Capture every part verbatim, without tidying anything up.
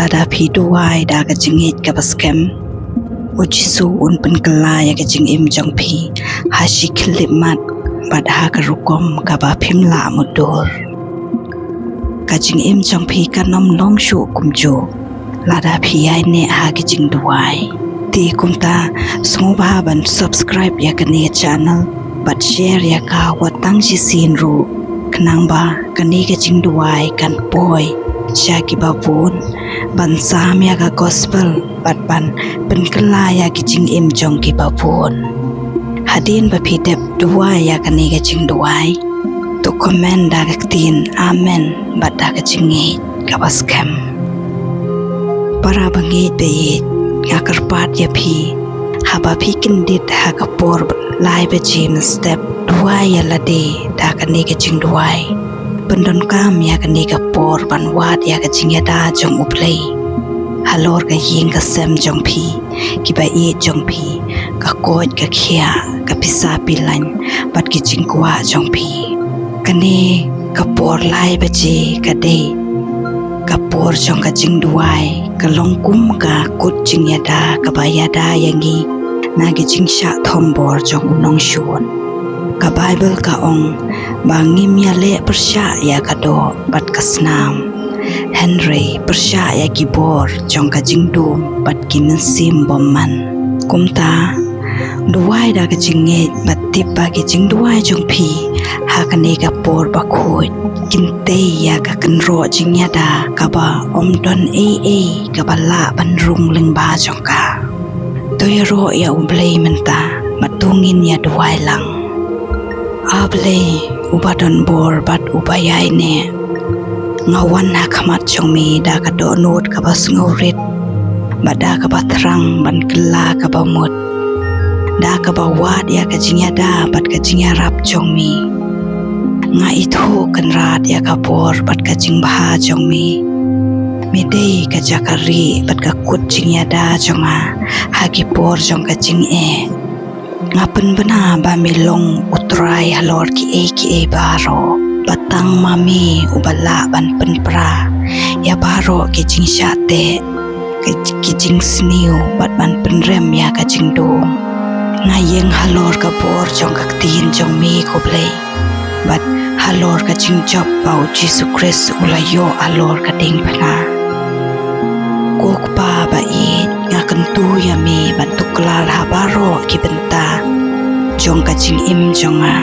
Lada phi duwai da ka jingngeit kaba skhem, u Jisu un pynkylla ïa ka jingim jong phi ha shi khyllipmat bad ha ka rukom kaba phim lah mutdur. Ka jingim jong phi kan ym long shuh kumjuh lada phi ïaineh ha ka jingduwai. Te kumta, sngewbha ban subscribe ïa kane ka channel bad share ïa ka wat tang shisien ruh, khnang ba kane ka jingduwai kan poi sha kiba bun ban sam ïa ka gospel bad ban pynkylla ïa ka jingim jong kiba bun. Hadien ba phi dep duwai ïa kane ka jingduwai, to comment da ka ktien amen bad da ka jingngeit kaba skhem. Para bangeit ba ïeit, nga kyrpad ïa phi, haba phi kyndit ha ka por lai baje mynstep, duwai ïa lade da kane ka jingduwai. Pyndonkam ïa kane ka por ban wad ïa ka jingïada jong U Blei halor ka ïing ka sem jong phi, kiba ïeit jong phi, ka koit ka khiah, ka pisa pilaiñ bad ki jingkwah jong phi. Kane ka por lai baje ka dei ka por jong ka jingduwai, ka long kum ka kut jingïada kaba ïada ïa ngi na ki jingshah thombor jong u nongshun. Ka Baibl ka ong ba ngim ïaleh pyrshah ïa ka doh bad ka snam, hynrei pyrshah ïa ki bor jong ka jingdum bad ki mynsiem bymman. Kumta, duwai da ka jingngeit bad tip ba ki jingduwai jong phi ha kane ka por bakhuid kin tei ïa ka kynroh jingïada kaba ym don ei ei kaba lah ban rung lyngba jong ka. To ïaroh ïa U Blei mynta bad to ngin ïa duwai lang. A Blei uba don bor bad uba ïaineh, nga wan ha khmat jong me da ka dohnud kaba sngewrit bad da kaba thrang ban kylla kaba mut, da kaba wad ïa ka jingïada bad ka jingïarap jong me. Nga ithuh kynrad ïa ka bor bad ka jingbha jong me. Me dei ka jaka rieh bad ka kut jingïada jong nga ha ki por jong ka jingeh. Nga pynbna ba me long U Trai halor kiei kiei baroh, ba tang ma me uba lah ban pynpra ïa baroh ki jingshah teh, ki, ki jingsniew bad ban pynrem ïa ka jingdum. Nga ïeng halor ka bor jong ka ktien jong me, ko Blei, bad halor ka jingjop ba U Jisu Khrist u la ïoh halor ka diengphna. Ko Kpa ba ïeit, nga kyntu ïa me ban tuklar ha baroh ki bynta jong ka jingim jong nga.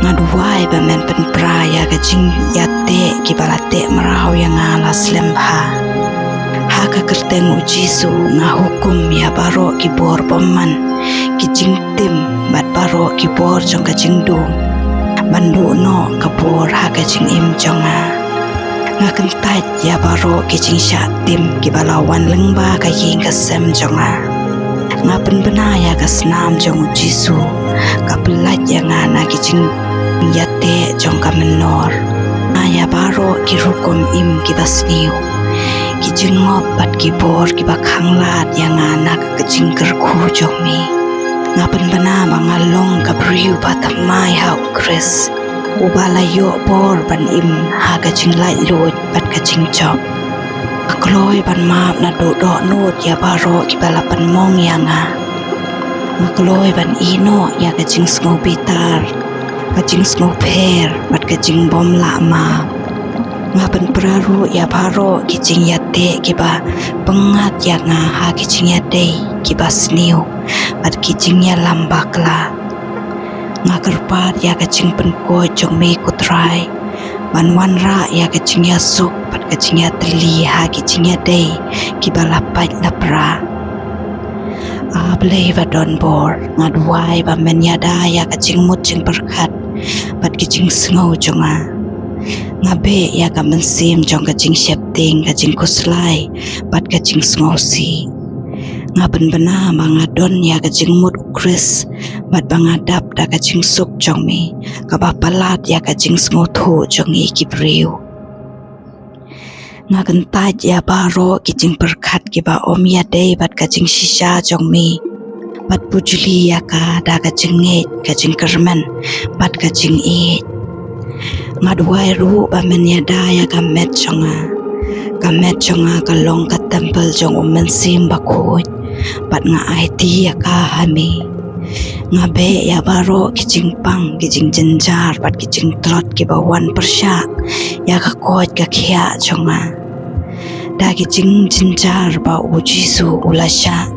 Nga duwai ba men pynpra ïa ka jingïateh kiba la teh mraw ïa nga la slem bha. Ha ka kyrteng U Jisu nga hukum ïa baroh ki bor bymman, ki jingtim bad baroh ki bor jong ka jingdum ban duh noh ka bor ha ka jingim jong nga. Nga kyntait ïa baroh ki jingshah tim kiba la wan lyngba ka ïing ka sem jong nga. Nga pynbna ïa ka snam jong U Jisu, ka pyllait ïa nga na ki jingïateh jong ka mynnor. Nga ïa baroh ki rukom im kiba sniew, ki jingngop bad ki bor kiba khanglad ïa nga na ka jingkyrkhu jong me. Nga pynbna ba nga long ka briew ba thymmai ha U Khrist, uba la ïoh bor ban im ha ka jinglaitluid bad ka jingjop. Nga kloi ban map naduh dohnud ïa baroh kiba la pynmong ïa nga. Nga kloi ban ïeh noh ïa ka jingsngewbitar, ka jingsngewpher bad ka jingbymlah map. Nga pynpra ruh ïa baroh ki jingïateh kiba pyngngad ïa nga ha ki jingïadei kiba sniew bad ki jingïalam bakla. Nga kyrpad ïa ka jingpynkoit jong me, ko Trai, ban wanrah ïa ka jingïasuk bad ka jingïatylli ha ki jingïadei kiba la pait la pra. A Blei ba don bor, nga duwai ba men ïada ïa ka jingmut jingpyrkhat bad ki jingsngew jong nga. Nga beh ïa ka mynsiem jong ka jingsheptieng, ka jingkhuslai bad ka jingsngewsih. Nga pynbna ba nga don ïa ka jingmut U Khrist bad ba nga dap da ka jingsuk jong me, kaba palat ïa ka jingsngewthuh jong ngi ki briew. Nga kyntait ïa baroh ki jingpyrkhat kiba ym ïadei bad ka jingshisha jong me, bad pujli ïa ka da ka jingngeit, ka jingkyrmen bad ka jingïeit. Nga duwai ruh ba men ïada ïa ka met jong nga, Ka met jong nga ka long ka templ jong U Mynsiem Bakhuid, bad nga aiti ïa ka ha me. Nga beh ïa baroh ki jingpang, ki jingjynjar bad ki jingtlot kiba wan pyrshah ïa ka koit ka khiah jong nga. Da ki jingjynjar ba U Jisu u la shah,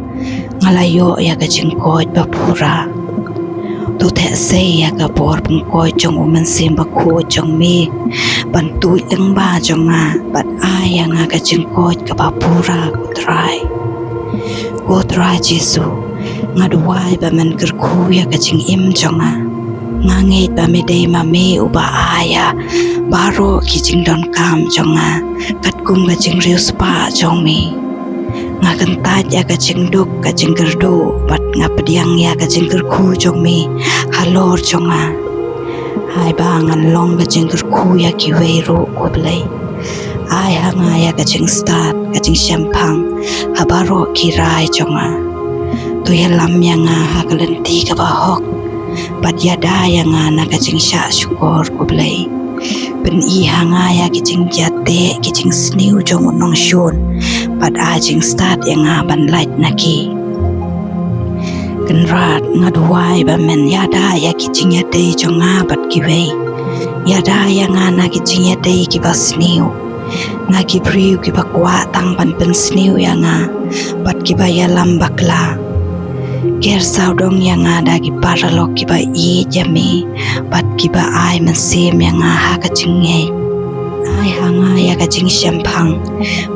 nga la ïoh ïa ka jingkoit ba pura. To theh sei ïa ka bor pynkoit jong U Mynsiem Bakhuid jong me ban tuid lyngba jong nga, bad ai ïa nga ka jingkoit kaba pura, ko Trai. Ko Trai Jisu, nga duwai ba men kyrkhu ïa ka jingim jong nga. Nga ngeit ba me dei ma me uba ai ïa baroh ki jingdonkam jong nga katkum ka jingriewspah jong me. Nga kyntait ïa ka jingduk, ka jingkyrduh, bad nga pdiang ïa ka jingkyrkhu jong me halor jong nga. Haba ngan long ka jingkyrkhu ïa kiwei ruh, ko Blei, ai ha nga ïa ka jingstad, ka jingshemphang ha baroh ki rai jong nga. To ïalam ïa nga ha ka lynti kaba hok, bad ïada ïa nga na ka jingshah shukor, ko Blei. Pyni ha nga ïa ki jingïateh, ki jingsniew jong u nongshun, bad ai jingstad ïa nga ban lait na ki. Kynrad, nga duwai ba men ïada ïa ki jingïadei jong nga bad kiwei. Ïada ïa nga na ki jingïadei kiba sniew. Na ki briew kiba kwah tang ban pynsniew ïa nga bad kiba ïalam bakla. Ker sawdong ïa nga da ki paralok kiba ïeit ïa me bad kiba ai mynsiem ïa nga ha ka jingngeit. Ai ha nga ïa ka jingshemphang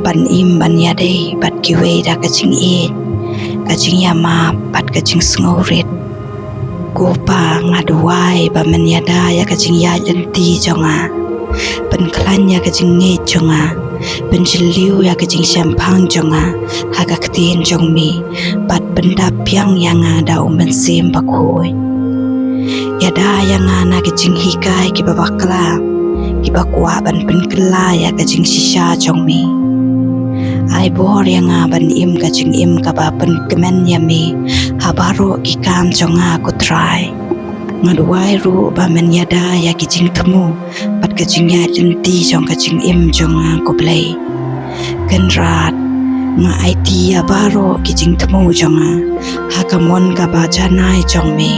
ban im ban ïadei bad kiwei da ka jingïeit, ka jingïamap bad ka jingsngewrit. Ko Pa, nga duwai ba men ïada ïa ka jingïaid lynti jong nga. Pynkhlaiñ ïa ka jingngeit jong nga. Pynjylliew ïa ka jingshemphang jong nga ha ka ktien jong me, bad pyndap biang ïa nga da U Mynsiem Bakhuid. Ïada ïa nga na ki jinghikai kiba bakla, kiba kwah ban pynkylla ïa ka jingshisha jong me. Ai bor ïa nga ban im ka jingim kaba pynkmen ïa me ha baroh ki kam jong nga, ko Trai. Nga duwai ruh ba men ïada ïa ki jingthmu bad ka jingïaid lynti jong ka jingim jong nga, ko Blei. Kynrad, nga aiti ïa baroh ki jingthmu jong nga ha ka mon kaba janai jong me.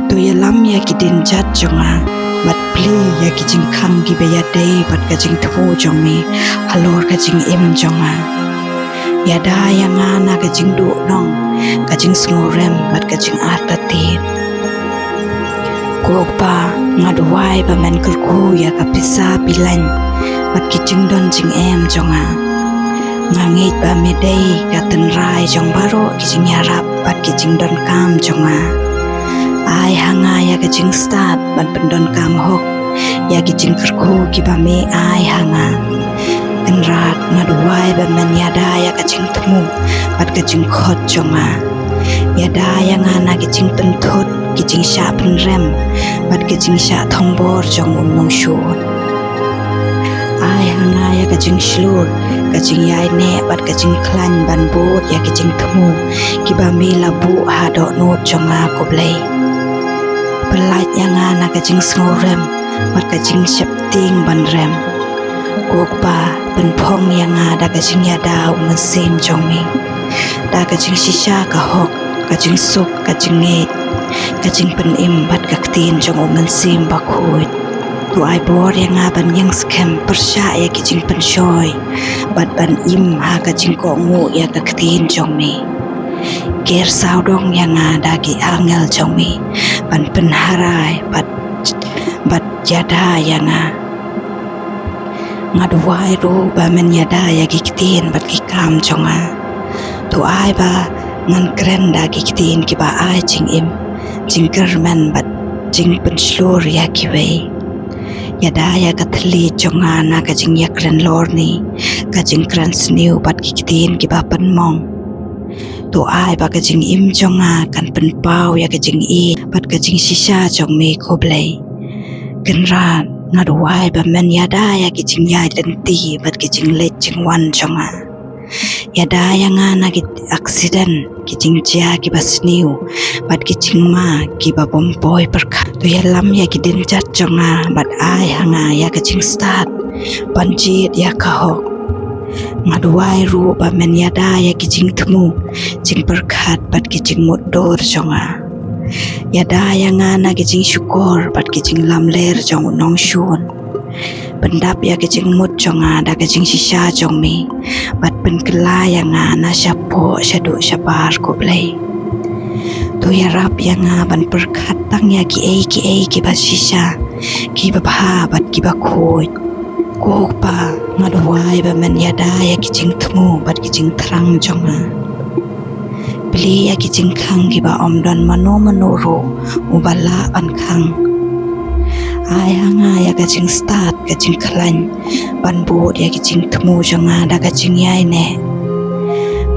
To ïalam ïa ki dienjat jong nga, bad plie ïa ki jingkhang kiba ïadei bad ka jingthmu jong me halor ka jingim jong nga. Ïada ïa nga na ka jingduhnong, ka jingsngewrem bad ka jingartatien. Ko Pa, nga duwai ba men kyrkhu ïa ka pisa pilaiñ bad ki jingdon jingem jong nga. Nga ngeit ba me dei ka tynrai jong baroh ki jingïarap bad ki jingdonkam jong nga. Ai ha nga ïa ka jingstad ban pyndonkam hok ïa ki jingkyrkhu kiba me ai ha nga. Kynrad, nga duwai ba men ïada ïa ka jingthmu bad ka jingkhot jong nga. Ïada ïa nga na ki jingpynthut, ki jingshah pynrem bad ki jingshah thombor jong u nongshun. Ai ha nga ïa ka jingshlur, ka jingïaineh bad ka jingkhlaiñ ban bud ïa ki jingthmu kiba me la buh ha dohnud jong nga, ko Blei. Pyllait ïa nga na ka jingsngewrem bad ka jingsheptieng ban rem. Ko Pa, pynphong ïa nga da ka jingïada U Mynsiem jong me, da ka jingshisha ka hok, ka jingsuk, ka jingngeit, ka jingpynim bad ka ktien jong U Mynsiem Bakhuid. To ai bor ïa nga ban ïeng skhem pyrshah ïa ki jingpynshoi bad ban im ha ka jingkohnguh ïa ka ktien jong me. Ker sawdong ïa nga da ki angel jong me ban pynharai bad, bad ïada ïa nga. Nga duwai ruh ba men ïada ïa ki ktien bad ki kam jong nga. To ai ba ngan kren da ki ktien kiba ai jingim, jingkyrmen bad jingpynshlur ïa kiwei. Ïada ïa ka thylliej jong nga na ka jingïakren lorni, ka jingkren sniew bad ki ktien kiba pynmong. To ai ba ka jingim jong nga kan pynpaw ïa ka jingïeit bad ka jingshisha jong me, ko Blei. Kynrad, nga duwai ba men ïada ïa ki jingïaid lynti bad ki jingleit jingwan jong nga. Ïada ïa nga na ki aksiden, ki jingjia kiba sniew bad ki jingma kiba bym poi pyrkhat. To ïalam ïa ki dienjat jong nga bad ai ha nga ïa ka jingstad ban jied ïa ka hok. Nga duwai ruh ba men ïada ïa ki jingthmu, jingpyrkhat bad ki jingmutdur jong nga. Ïada ïa nga na ki jingshukor bad ki jinglamler jong u nongshun. Pyndap ïa ki jingmut jong nga da ka jingshisha jong me, bad pynkylla ïa nga na shapoh shaduh shabar, ko Blei. To ïarap ïa nga ban pyrkhat tang ïa kiei kiei kiba shisha, kiba bha bad kiba khuid. Ko Kpa, nga duwai ba men ïada ïa ki jingthmu bad ki jingthrang jong nga. Plie ïa ki jingkhang kiba ym don mano mano ruh uba lah ban khang. Ai ha nga ïa ka jingstad, ka jingkhlaiñ ban bud ïa ki jingthmu jong nga da ka jingïaineh.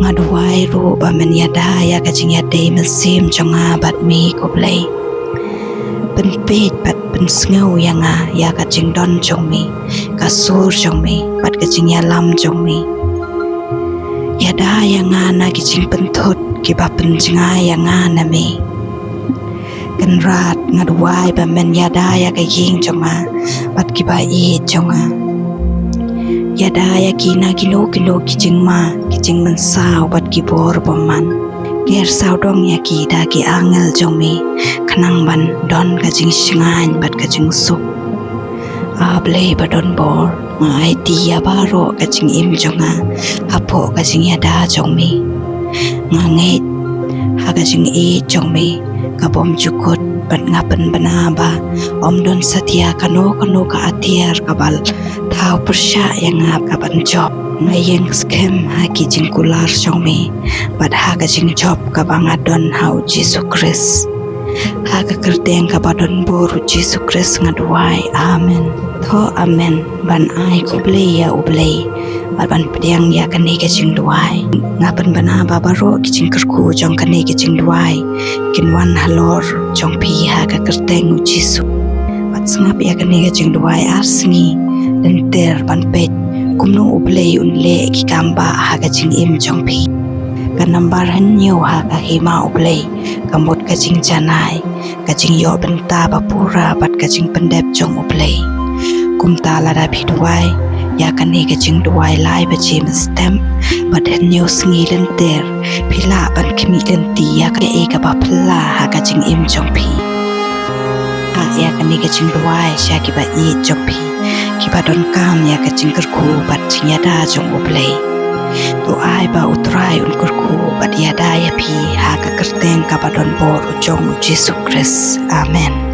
Nga duwai ruh ba men ïada ïa ka jingïadei mynsiem jong nga bad me, ko Blei. Pynpeit bad pynsngew ïa nga ïa ka jingdon jong me, ka sur jong me bad ka jingïalam jong me. Ïada ïa nga na ki jingpynthut kiba pynjngai ïa nga na me. Kynrad, nga duwai ba men ïada ïa ka ïing jong nga bad kiba ïeit jong nga. Ïada ïa ki na kino kino ki jingma, ki jingmynsaw bad ki bor bymman. Ker sawdong ïa ki da ki angel jong me, khnang ban don ka jingshngaiñ bad ka jingsuk. A Blei ba don bor, nga aiti ïa baroh ka jingim jong nga hapoh ka jingïada jong me. Nga ngeit ha ka jingïeit jong me ka bym jukut, bad nga pynbna ba ym don satia kano kano ka atiar kaba thaw pyrshah ïa nga ka ban jop. Nga ïeng skhem ha ki jingkular jong me bad ha ka jingjop kaba nga don ha U Jisu Khrist. Ha ka kyrteng kaba don bor U Jisu Khrist nga duwai. Amen. To amen. Ban ai khublei ïa U Blei bad ban pdiang ïa kane ka jingduwai. Nga pynbna ba baroh ki jingkyrkhu jong kane ka jingduwai kin wan halor jong phi ha ka kyrteng U Jisu. Bad sngap ïa kane ka jingduwai ar sngi lynter ban peit kumno U Blei un leh ki kam ba ha ka jingim jong phi. Ka nambar hynñiew ha ka hima U Blei ka mut ka jingjanai, ka jingïoh bynta ba pura bad ka jingpyndep jong U Blei. Kumta lada phi duwai ïa kane ka jingduwai lai baje mynstep bad hynñiew sngi lynter, phi lah ban khmih lynti ïa kaei kaba phylla ha ka jingim jong phi. Ai ïa kane ka jingduwai sha kiba ïeit jong phi, kiba donkam ïa ka jingkyrkhu bad jingïada jong U Blei. To ai ba U Trai un kyrkhu bad ïada ïa phi ha ka kyrteng kaba don bor jong U Jisu Khrist. Amen.